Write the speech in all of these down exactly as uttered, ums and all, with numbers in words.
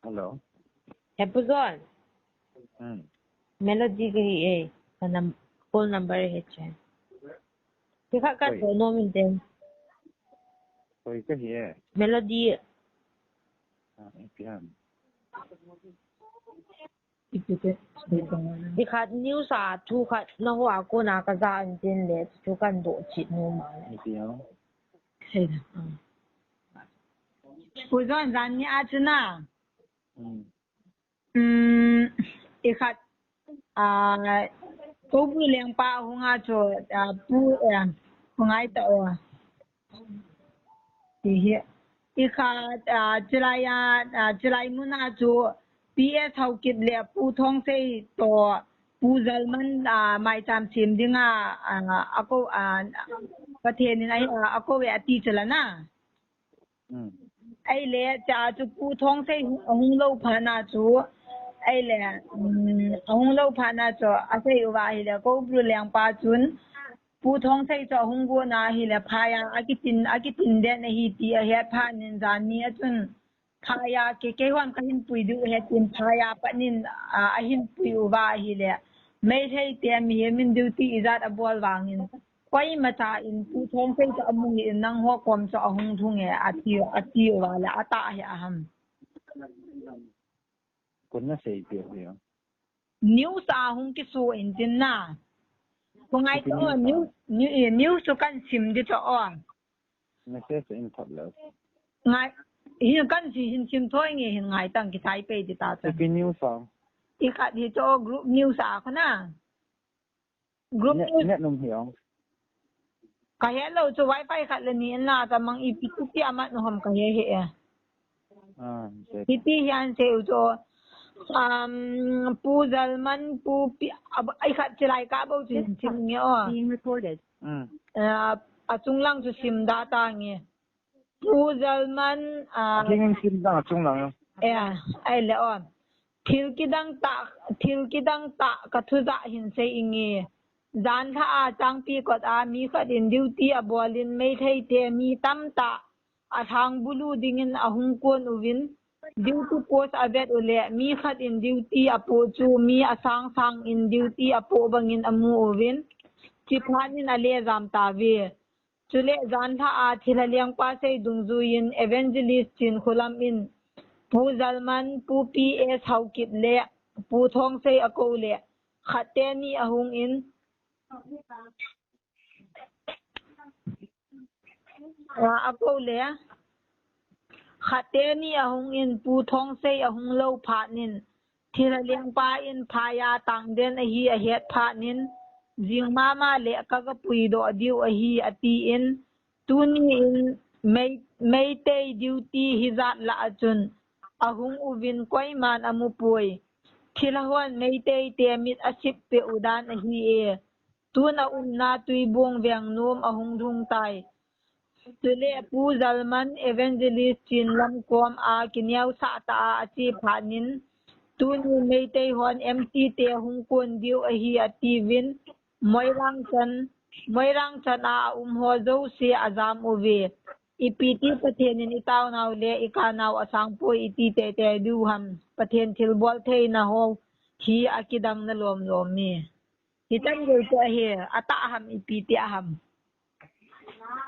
Hello. He Pu John. Hmm. Melody kahi e. Ka nam-, call number hi che. Kikhat ka Oi. Donom in tin. Oi, kahi e. Melody. Ah, A P M. Kikhat news a thu khat na hoa kona kaja in tin le chu kan doh chit nom a le. A P M. Hei da. Ah. Pu John, jan ni a chu na. Hmm. Um, ikhat, ah, Koubru lengpa hung a chu, ah, Pu, eh, hung ai ta o. Ti hi. Ikhat, ah, chulai a, ah, chulai mun a chu P S Haokip le Pu Thongsei to Pu Jalman, ah, maicham sem ding a, ah, ako, ah, Pathen in a, ah, ako ve ati chula na. Hmm. Ahile, cha chu Pu Thongsei hung, hung lou phat na chu. Ahile, um, hung lou phat na chu, asei uva ahile, Koubru lengpa chun, Pu Thongsei chu hung gon ahile, phai a, akitin, akitin den ahi ti ahet phat in jan ni a chun, phai a, ke, keihon kahin pui diu ahi tin, phai a pat in, a, ahin pui uva ahile, Meitei te mihem in duty ijat abol vangin, Koima cha in Pu Thongsei chu amu hi in nangho kom chu ahung lhung e, ati, ati uva le atah hi aham. Koi na sei peh hi. News a hung kiso in tin na. Ko ngai to news, news, eh, news chu kan sim di to o. Message in thot le. Ngai, hin kan si hin sim thoi nge hin ngai tang kitai pe di ta chan. News a. Ikhat hi to group news a ko na. Group net, news. Net nom hi ong. Ka he lou chu wifi khat le ni in la ta mang ipi tu ti amat nu hom ka he he e. Ah, okay. Hiti hian se u chu, um, Pu Jalman, Pu Pi, ab-, ai khat chilai ka bo chu hin sim nge o. Being recorded. Mm. Eh, a chung lang chu sim da ta nge. Pu Jalman, ah, King sim dang a chung lang. Eh, ai le o. Thil kidang tah, thil kidang tah ka thu zah hin sei inge. Jan lha a Changpi kot a mi khat in duty a bol in Meitei te mi tam tah a thang bulu ding in a hung kon uvin. Duty post a vet u le mi khat in duty a poh chu mi a sang sang in duty a poh bang in a mu uvin. Chi phat in a le jam ta ve. Chule jan lha a thilha lengpa sei dungjuiyin Evangelist Chinkholam in Pu Jalman, Pu P S Haokip le Pu Thongsei a ko le khat te ni a hung in, a, a ko le khat te ni a hung in Pu Thongsei a hung lou phat in Thilha lengpa in phai a tang den ahi a het phat in, jing mama le ka ga pui doh diu ahi a ti in, tuni in Mei-, Meitei duty hi jat lah a chun a hung uvin koiman a mu poi. Thilha hon Meitei te mit a sip peh u dan ahi e. Tun a umna Tuibong veng nom a hung lhung tai. Chule Pu Jalman Evangelist Chinlam kom a kineo sah ta a, a chi phat in, tuni Meitei hon M C te hung kon diu ahi a ti uvin, Moirang chan, Moirang chan a a um ho jouse a jam uve. Ipi ti Pathen in i taonau le i kanau a sang poi i ti teitei diu ham. Pathen thilbol theina ho hi a kidang na lom lom e. Hitam gol chu ahi, atah ham ipi ti a ham.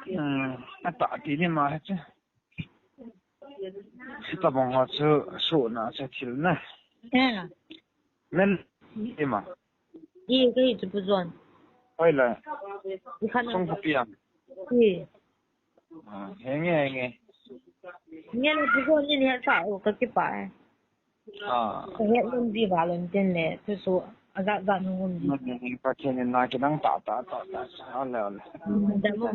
Hmm, atah ti ni ma he chu. Hitabang ho chu suna chu thil na. Eh. Men, i ma. I, kei chu Pu John. Oi la. I khan. Song pu piang. I. Ah, henge, henge. Ngen Pu John ni ni sa o ka kipah e. Ah. Ka het nom di va lon tin le, chu chu, a zat zat hung um di. Hmm, Pathen in na kidang ta, ta, ta, ta, ta, ole, ole. Hmm, da mo